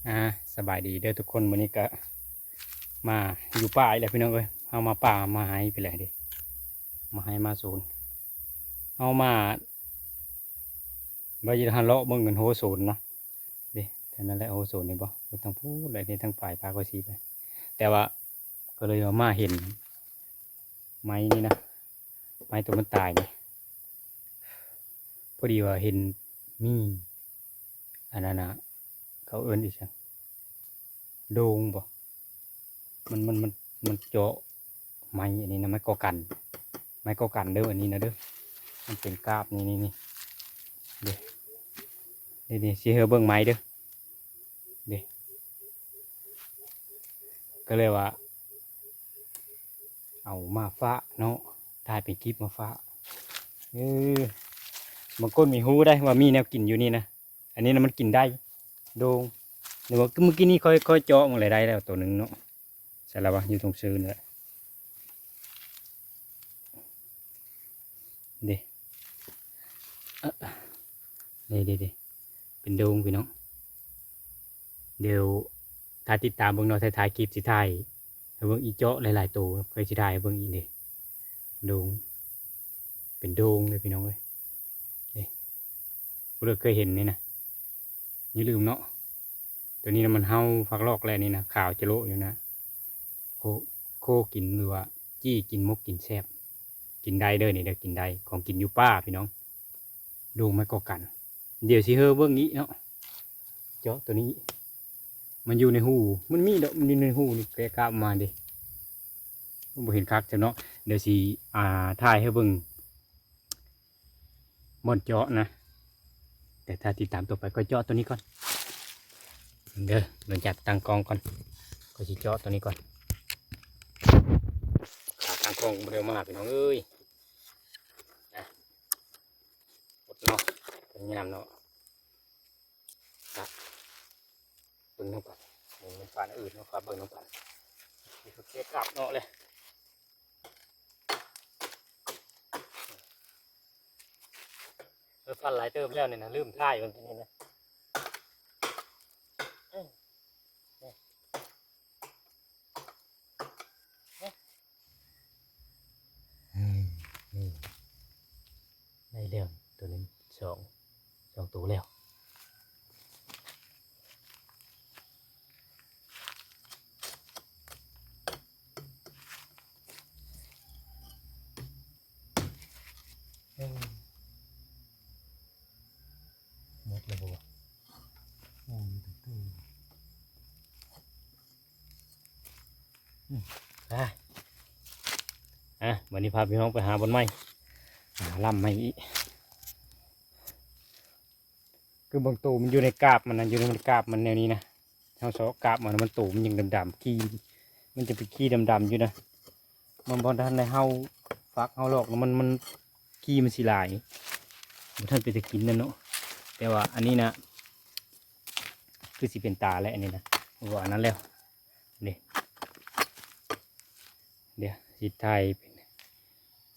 ອ່າ ສະບາຍດີເດີທຸກຄົນ. ມື້ນີ້ກະມາຢູ່ປ່າອີກແລ້ວພີ່ນ້ອງເອີຍ. ເຮົາມາປ່າມາໄຮ່ໄປແລ້ວເດ້ ມາໄຮ່ມາສວນ. ເຮົາມາວ່າຈະຫາເລາະເບິ່ງເງິນໂຮສວນເນາະ. ເດ້ ແຖວນັ້ນແຫຼະ ໂຮສວນນີ້ບໍ່ ເບິ່ງທາງພຸ້ນແຫຼະ ນີ້ທາງປາຍພາຂ້ອຍຊີ້ໄປ. ແຕ່ວ່າກໍເລີຍວ່າມາເຫັນໄມ້ນີ້ນະ ໄມ້ໂຕມັນຕາຍນີ້ ພໍດີວ່າເຫັນມີ ອັນນັ້ນນະ ເຂົາເອີ້ນອີ່ຫຍັງ ໂດງບໍ່ ມັນ ມັນ ມັນ ມັນເຈາະໄມ້ອັນນີ້ນະ ໄມ້ກໍ່ກັນ ໄມ້ກໍ່ກັນເດີ ອັນນີ້ນະເດີ. ມັນເປັນກາບ ນີ້ ນີ້ ນີ້ ເດ້ ນີ້ ນີ້ ຊິໃຫ້ເບິ່ງໄມ້ເດີ ເດ້. ກໍເລີຍວ່າ ເອົາມາຝາກເນາະ ຖ່າຍເປັນຄລິບມາຝາກ. ເອີ ບາງຄົນມີຮູ້ໄດ໋ວ່າມີແນວກິນຢູ່ນີ້ນະ. ອັນນີ້ນະມັນກິນໄດ້ ໂດງ. ແຕ່ວ່າມື້ກີ້ນີ້ຂ້ອຍ ຂ້ອຍເຈາະມາແລ້ວ ໄດ້ແລ້ວໂຕໜຶ່ງເນາະ. ໃສ່ລະວະ ຢູ່ຕົງຊື່ນີ້ແຫຼະ ເດ້ ເອີ ເດ້ ເດ້ ເປັນໂດງພີ່ນ້ອງ. ດຽວຖ້າຕິດຕາມເບິ່ງເນາະ ທ້າຍໆຄລິບຊິຖ່າຍໃຫ້ເບິ່ງອີກ ເຈາະຫຼາຍໆໂຕ ຂ້ອຍຊິຖ່າຍໃຫ້ເບິ່ງອີກເດ້. ໂດງ ເປັນໂດງເດ້ພີ່ນ້ອງເອີຍ ເດ້. ຜູ້ໃດເຄີຍເຫັນນີ້ນະ ຢ່າລືມເນາະ. ໂຕນີ້ນະມັນເຫົ່າຝັກລອກແລ້ວນີ້ນະ ຂາວຈະໂລະຢູ່ນະ. ໂຄ ໂຄກິນ ຫຼືວ່າຈີ່ກິນ ໝົກກິນແຊບ ກິນໄດ້ເດີ ນີ້ເດີ ກິນໄດ້ ຂອງກິນຢູ່ປ່າພີ່ນ້ອງ. ໂດງໄມ້ກໍ່ກັນ ດຽວຊິໃຫ້ເບິ່ງອີກເນາະ. ເຈາະໂຕນີ້ ມັນຢູ່ໃນຮູ ມັນມີດອກ ມັນຢູ່ໃນຮູນີ້ ແກະກາບອອກມາເດ້. ບໍ່ເຫັນຄັກຊັ້ນເນາະ. ດຽວຊິ ອ່າ ຖ່າຍໃຫ້ເບິ່ງບ່ອນເຈາະນະ ແຕ່ຖ້າຕິດຕາມຕໍ່ໄປ ຂ້ອຍເຈາະໂຕນີ້ກ່ອນເດີ. ຫຼັງຈາກຕັ້ງກ້ອງກ່ອນ ຂ້ອຍຊິເຈາະໂຕນີ້ກ່ອນ. ຂາຕັ້ງກ້ອງບໍ່ໄດ້ເອົາມາພີ່ນ້ອງເອີຍ. ເນາະ ງາມເນາະ. ເບິ່ງນຳກັນ ເບິ່ງນຳກັນ ເອີ ເນາະ ເບິ່ງນຳກັນ. ນີ້ຄືເກະກັບເນາະເລີຍ ເອີ ຟັນຫຼາຍເຕີບແລ້ວນີ້ນະ ລືມຖ່າຍເບິ່ງນີ້ນະ. ເອີ ນີ້ ນີ້ ໄດ້ແລ້ວ ໂຕໜຶ່ງ ສອງ ສອງໂຕແລ້ວ. ເອີ ໝົດແລ້ວບໍ່ວະ? ໂອ້ຍ ມີແຕ່ໂຕ. ອືມ ໄປ ອ່ະ ບັດນີ້ພາພີ່ນ້ອງໄປຫາບ່ອນໃໝ່ ຫາລຳໃໝ່ອີກ. ຄືບາງໂຕມັນຢູ່ໃນກາບມັນນະ ຢູ່ໃນກາບມັນແນວນີ້ນະ. ເຮົາເຊາະກາບມັນ ມັນໂຕມັນຍັງດຳໆ ຂີ້ ມັນຈະເປັນຂີ້ດຳໆຢູ່ນະ. ມັນບໍ່ທັນໄດ້ເຫົ່າຝັກເຫົ່າລອກ ມັນ ມັນ ຂີ້ມັນຊິຫຼາຍ ບໍ່ທັນເປັນຕາກິນນຳເນາະ. ແຕ່ວ່າອັນນີ້ນະ ຄືຊິເປັນຕາແຫຼະ ອັນນີ້ນະ ເພາະວ່າອັນນັ້ນແລ້ວ. ເດ້ ດຽວຊິຖ່າຍ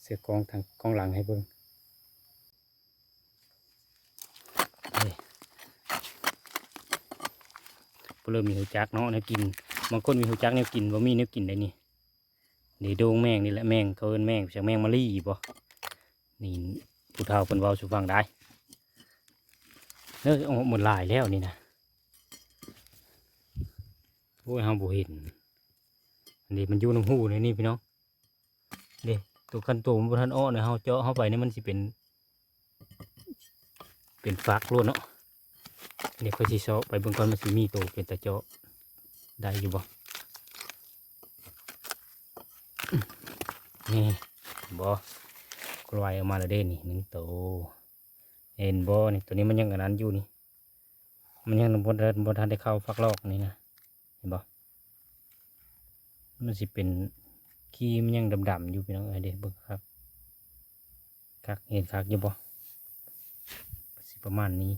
ເສື້ອກ້ອງທາງກ້ອງຫຼັງໃຫ້ເບິ່ງ. ເອີ ຜູ້ເລີ່ມມີຮູ້ຈັກເນາະ ແນວກິນ ບາງຄົນມີຮູ້ຈັກແນວກິນ ບໍ່ມີແນວກິນໃດນີ້. ນີ້ໂດງແມງນີ້ແຫຼະ ແມງ ເຂົາເອີ້ນແມງ ແມງມະລີບໍ່ ນີ້ ຜູ້ເຖົ້າເພິ່ນເວົ້າສູ່ຟັງໄດ໋. ເອີ ອອກໝົດຫຼາຍແລ້ວນີ້ນະ. ໂອ້ຍ ເຮົາບໍ່ເຫັນ ອັນນີ້ມັນຢູ່ນຳຮູໃນນີ້ພີ່ນ້ອງ. ເດ້ ໂຕ ຄັນໂຕມັນບໍ່ທັນອອກນະ ເຮົາເຈາະເຂົ້າໄປນີ້ ມັນຊິເປັນ ເປັນຝັກໂລດເນາະ. ດຽວຂ້ອຍຊິເຊາະໄປເບິ່ງກ່ອນ ມັນຊິມີໂຕເປັນຕາເຈາະໄດ້ຢູ່ບໍ່. ນີ້ ເຫັນບໍ່ ກວຍອອກມາແລ້ວເດ້ ນີ້ໜຶ່ງໂຕ. ເຫັນບໍ່ ນີ້ ໂຕນີ້ມັນຍັງອັນນັ້ນຢູ່ນີ້ ມັນຍັງບໍ່ ບໍ່ທັນໄດ້ເຂົ້າຝັກລອກນີ້ນະ. ເຫັນບໍ່ ມັນຊິເປັນ ຂີ້ມັນຍັງດຳໆຢູ່ພີ່ນ້ອງເອີຍ. ເດ້ ເບິ່ງຄັກ ຄັກ ເຫັນຄັກຢູ່ບໍ່ ຊິປະມານນີ້.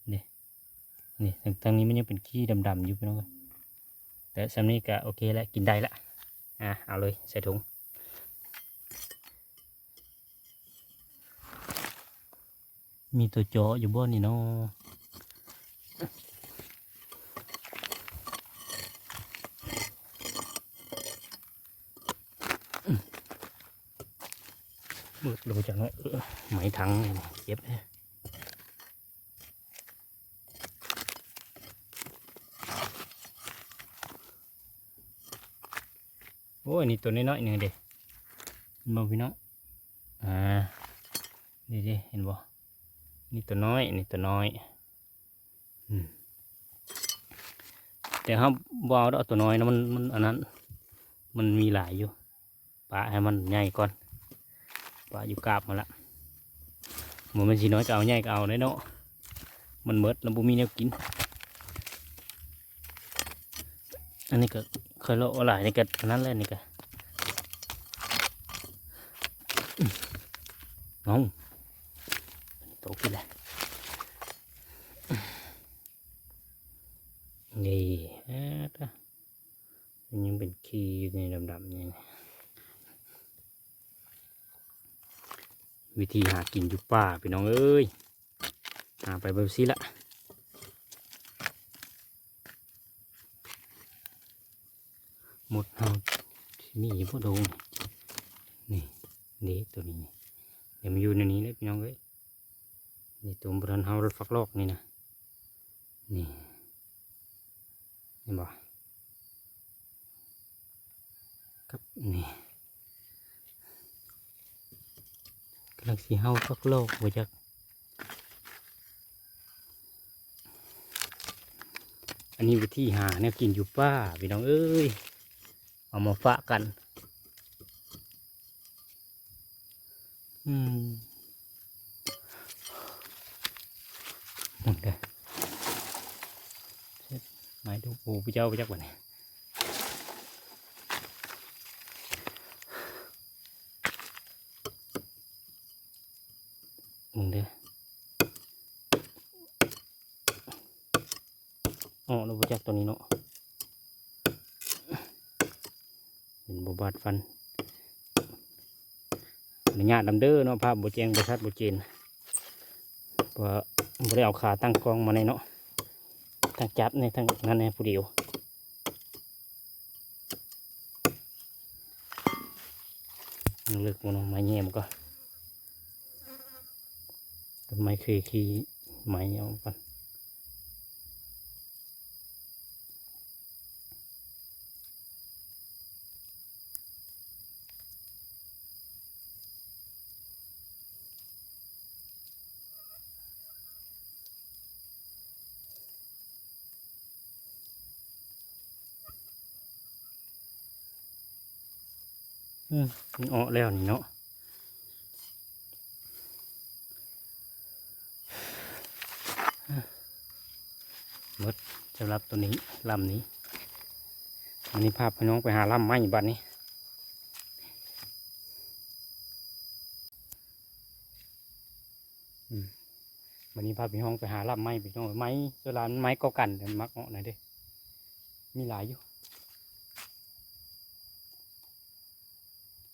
ເດ້ ນີ້ ທາງ ທາງນີ້ມັນຍັງເປັນຂີ້ດຳໆຢູ່ພີ່ນ້ອງເອີຍ. ແຕ່ສ່ຳນີ້ກະໂອເຄແລ້ວ ກິນໄດ້ລະ. ອ່າ ເອົາເລີຍ ໃສ່ຖົງ. ມີຕົວເຈາະຢູ່ບໍ່ນີ້ເນາະ? ມືດລົງຈັກໜ້ອຍ ເອີ ໄມ້ຖັງນີ້ເຈັບເດ້. ໂອ້ຍ ນີ້ຕົວນ້ອຍໆໜຶ່ງເດ້ ເຫັນບໍ່ພີ່ນ້ອງ? ອ່າ ນີ້ເດ້ ເຫັນບໍ່? ນີ້ຕົວນ້ອຍ ນີ້ຕົວນ້ອຍ. ອືມ ແຕ່ເຮົາບໍ່ເອົາດອກຕົວນ້ອຍນະ ມັນ ມັນອັນນັ້ນ ມັນມີຫຼາຍຢູ່. ປະໃຫ້ມັນໃຫຍ່ກ່ອນ ປະຢູ່ກາບຫັ້ນລະ. ບໍ່ແມ່ນຊິນ້ອຍກໍເອົາ ໃຫຍ່ກໍເອົາໄດ້ເນາະ ມັນໝົດແລ້ວ ບໍ່ມີແນວກິນ. ອັນນີ້ກໍຄ່ອຍເລາະເອົາຫຼາຍ ນີ້ກໍອັນນັ້ນແຫຼະ ນີ້ກໍ ເອົ້າ ຕົກອີກແລ້ວ ນີ້ ອາ ມັນຍັງເປັນຂີ້ຢູ່ນີ້ ດຳໆນີ້. ວິທີຫາກິນຢູ່ປ່າ ພີ່ນ້ອງເອີຍ ຫາໄປແບບຊີ້ລະ. ມົດເຮົາຊິມີບໍ່ໂດງ ນີ້ ນີ້ ເດ້ ໂຕນີ້ ດຽວມັນຢູ່ໃນນີ້ແຫຼະ ພີ່ນ້ອງເອີຍ. ນີ້ ໂຕບໍ່ທັນເຮົາ ຝັກລອກນີ້ນະ ນີ້ ເຫັນບໍ່? ກັບນີ້ ກຳລັງຊິເຫົ່າຝັກລອກບໍ່ຈັກ. ອັນນີ້ວິທີຫາແນວກິນຢູ່ປ່າ ພີ່ນ້ອງເອີຍ ເອົາມາຝາກກັນ. ອືມ ໝົດເດີ ໄມ້ດູ ໂອ້ ຜູ້ເຈົ້າໄປຈັກບັດນີ້. ເບິ່ງເດີ ອອກແລ້ວບໍ່ຈັກໂຕນີ້ເນາະ ເຫັນບໍ່ ບາດຟັນ. ອະນຸຍາດນຳເດີເນາະ ພາບບໍ່ແຈ້ງ ບໍ່ຊັດບໍ່ເຈນ ເພາະວ່າບໍ່ໄດ້ເອົາຂາຕັ້ງກ້ອງມາໃນເນາະ ທັງຈັບໃນ ທັງນັ້ນໃນຜູ້ດຽວ. ມັນເລິກບໍ່ເນາະ ໄມ້ແຫຍ່ມັນກໍ ຕົ້ນໄມ້ເຄີຄີໄມ້ອອກກ່ອນ. ອືມ ມັນເອາະແລ້ວນີ້ເນາະ ໝົດສຳລັບໂຕນີ້ ລຳນີ້. ອັນນີ້ພາພີ່ນ້ອງໄປຫາລຳໄມ້ບາດນີ້. ອືມ ມື້ນີ້ພາພີ່ນ້ອງໄປຫາລຳໄມ້ ພີ່ນ້ອງ ໄມ້ ສ່ວນຫຼາຍມັນໄມ້ກໍກັນ ມັນມັກເອາະນະເດ້ ມີຫຼາຍຢູ່.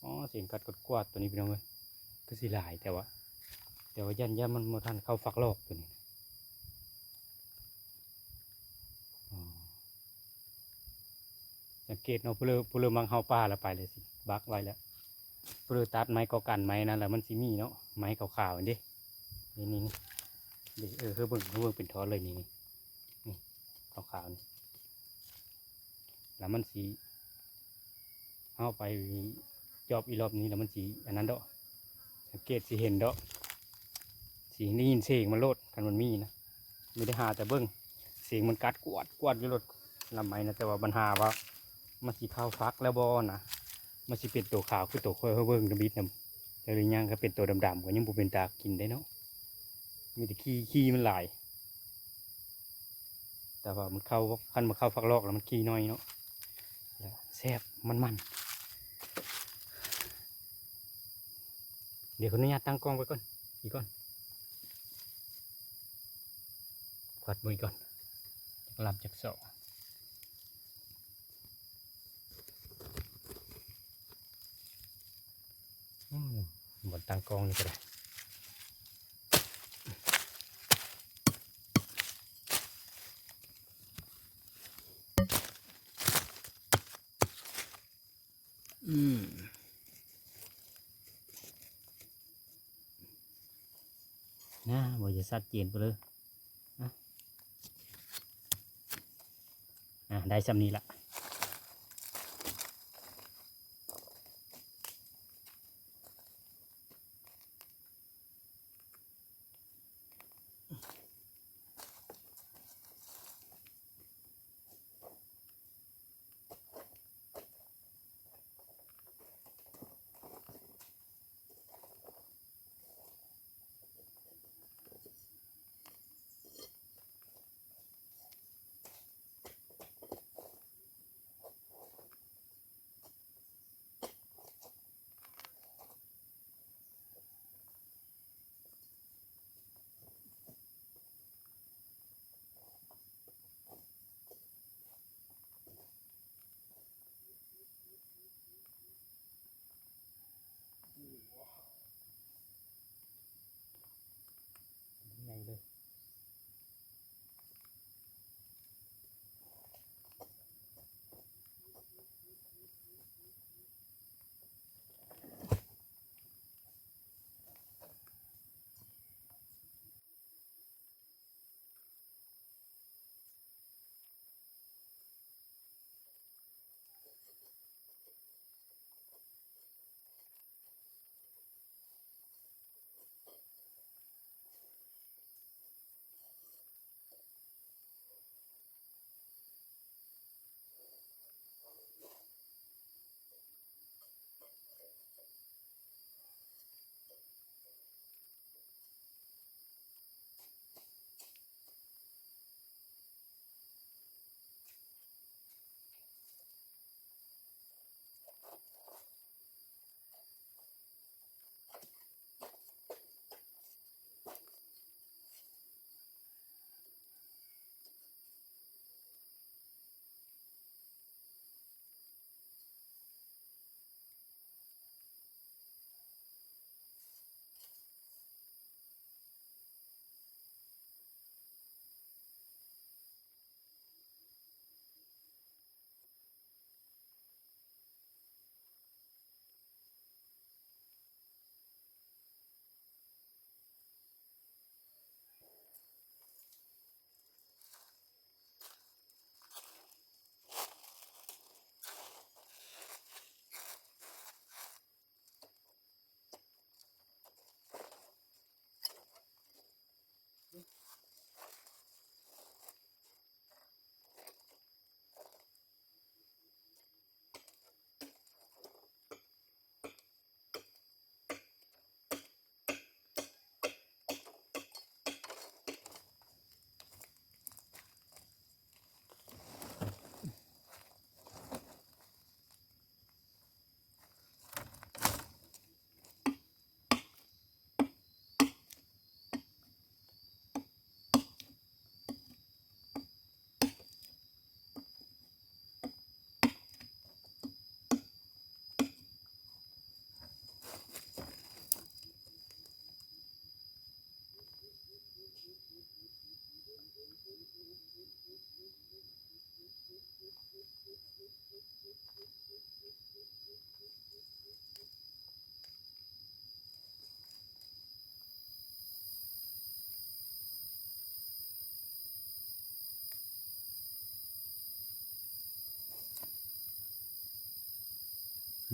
ອໍ ສຽງກັດກວາດໆ ໂຕນີ້ ພີ່ນ້ອງເອີຍ ຄືຊິຫຼາຍ ແຕ່ວ່າ ແຕ່ວ່າຢ້ານ ຢ້ານມັນບໍ່ທັນເຂົ້າຝັກລອກໂຕນີ້. ອໍ ສັງເກດເນາະ ຜູ້ເລີ ຜູ້ເລີມັກເຫົ່າປ່າລະໄປເລີຍ ຊິບັກໄວ້ແລ້ວ. ຜູ້ເລີຕັດໄມ້ກໍກັນໄມ້ນັ້ນລະ ມັນຊິມີເນາະ ໄມ້ຂາວໆ ນີ້ເດ້ ນີ້ໆ ນີ້ ເອີ ຄືເບິ່ງ ຄືເບິ່ງເປັນທ່ອນເລີຍ ນີ້ ນີ້ ນີ້ ຂາວໆ ນີ້ ລະມັນຊິ ເຮົາໄປຈອບອີກລອບນີ້ລະມັນຊິອັນນັ້ນດອກ ສັງເກດຊິເຫັນດອກ ຊິໄດ້ຍິນສຽງມັນໂລດ ຄັນມັນມີນະ ມີແຕ່ຫາແຕ່ເບິ່ງ ສຽງມັນກັດກວາດໆ ຢູ່ໂລດ ລຳໄມ້ນະ ແຕ່ວ່າບັນຫາວ່າມັນຊິເຂົ້າຝັກແລ້ວບໍ່ນະ ມັນຊິເປັນໂຕຂາວຄືໂຕຂ້ອຍເບິ່ງທຳອິດນະ ແຕ່ຫຼືຍັງ ຄັນເປັນໂຕດຳໆ ກໍຍັງບໍ່ເປັນຕາກິນໄດ້ເນາະ ມີແຕ່ຂີ້ ຂີ້ມັນຫຼາຍ. ແຕ່ວ່າມັນເຂົ້າ ຄັນມັນເຂົ້າຝັກລອກແລ້ວມັນຂີ້ໜ້ອຍເນາະ ແລ້ວແຊບ ມັນໆ. ດຽວຂໍອະນຸຍາດຕັ້ງກ້ອງໄວ້ກ່ອນ ອີກກ່ອນ ກວາດເບິ່ງອີກກ່ອນ ຈັກລຳຈັກສອງ. ອືມ ບ່ອນຕັ້ງກ້ອງນີ້ກໍໄດ້. ອືມ ອ່າ ບໍ່ຈະຊັດເຈນໄປເລີຍ. ອ່າ ອ່າ ໄດ້ຊ່ຳນີ້ລະ. ໃຫຍ່ເລີຍ.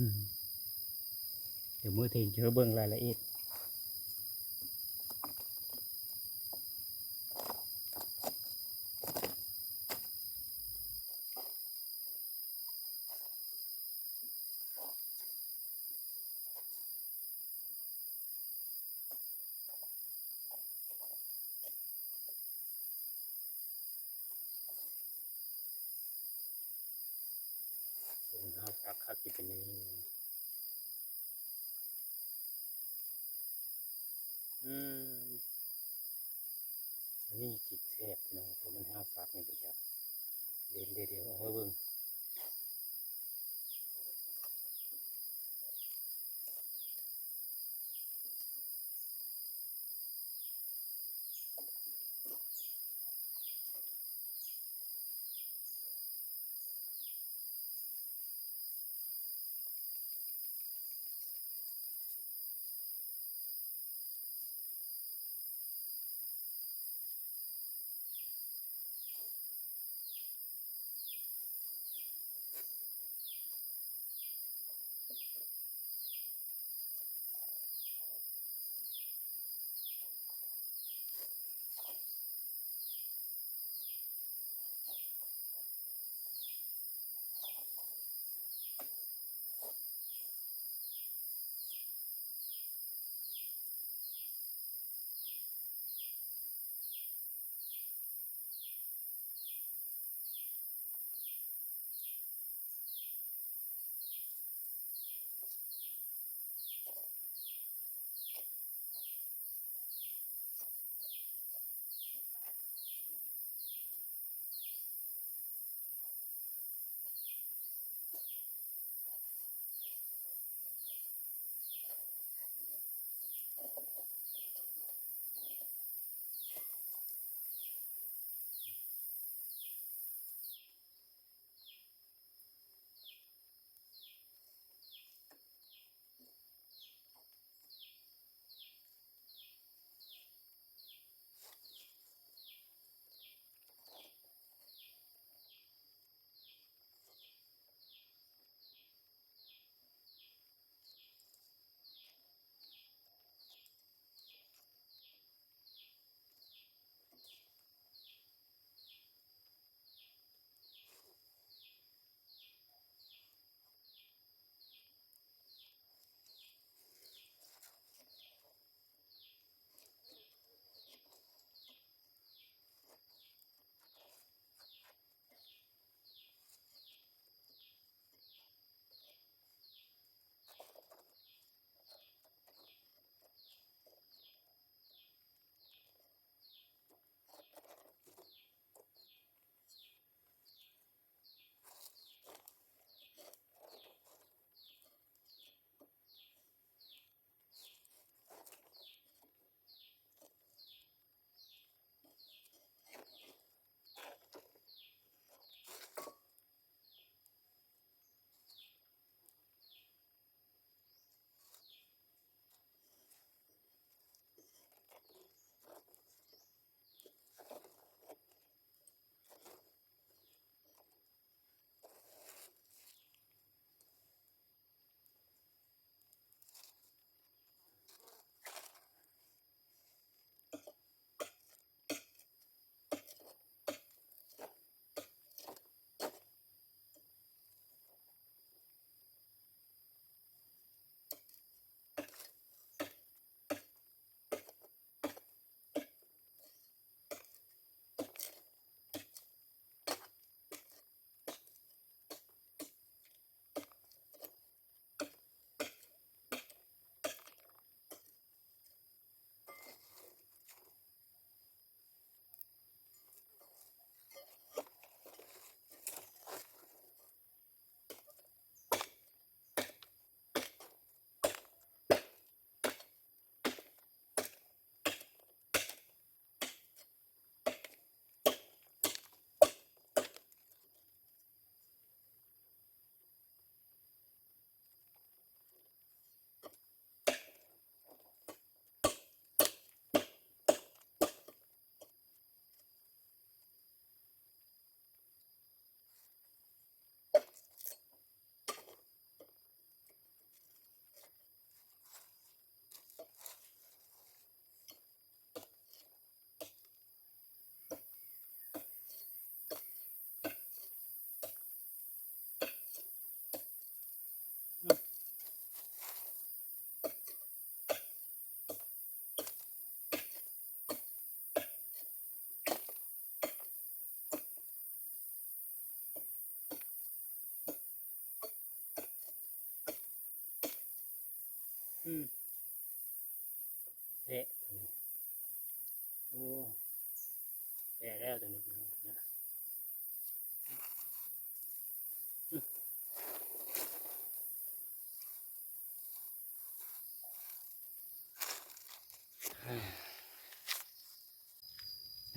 ອືມ ດຽວມື້ທີງຈະເບິ່ງລາຍລະອຽດ. ໂອ້ ໜາວຄັກໆ ຊິເປັນແນວນີ້ເນາະ. ອືມ ອັນນີ້ກິນແຊບພີ່ນ້ອງ ໂຕມັນຫາວຄັກນີ້ກໍຈະເດັດໆ ເອົາໃຫ້ເບິ່ງ. ໂ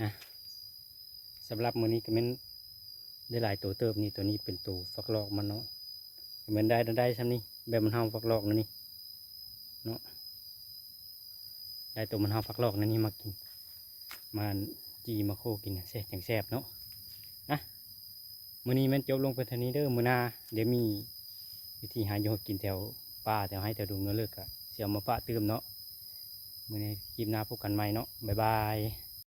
ນະ ສຳລັບມື້ນີ້ກໍແມ່ນໄດ້ຫຼາຍໂຕເຕີບນີ້. ໂຕນີ້ເປັນໂຕຝັກລອກມັນເນາະ ກໍແມ່ນໄດ້ ໄດ້ຊ່ຳນີ້ ແບບມັນເຫົ່າຝັກລອກນັ້ນນີ້ເນາະ ໄດ້ໂຕມັນເຫົ່າຝັກລອກນັ້ນນີ້ມາກິນ ມາຈີ່ມາໂຄກິນແຊບ ຈັ່ງແຊບເນາະ. ນະ ມື້ນີ້ແມ່ນຈົບລົງເປັນເທົ່ານີ້ເດີ. ມື້ໜ້າດຽວມີວິທີຫາຢູ່ຫາກິນແຖວປ່າແຖວໄຮ່ແຖວດົງເນາະ ເລີກກະຊິເອົາມາປະຕື່ມເນາະ. ມື້ນີ້ຄລິບໜ້າພົບກັນໃໝ່ເນາະ ບາຍບາຍ.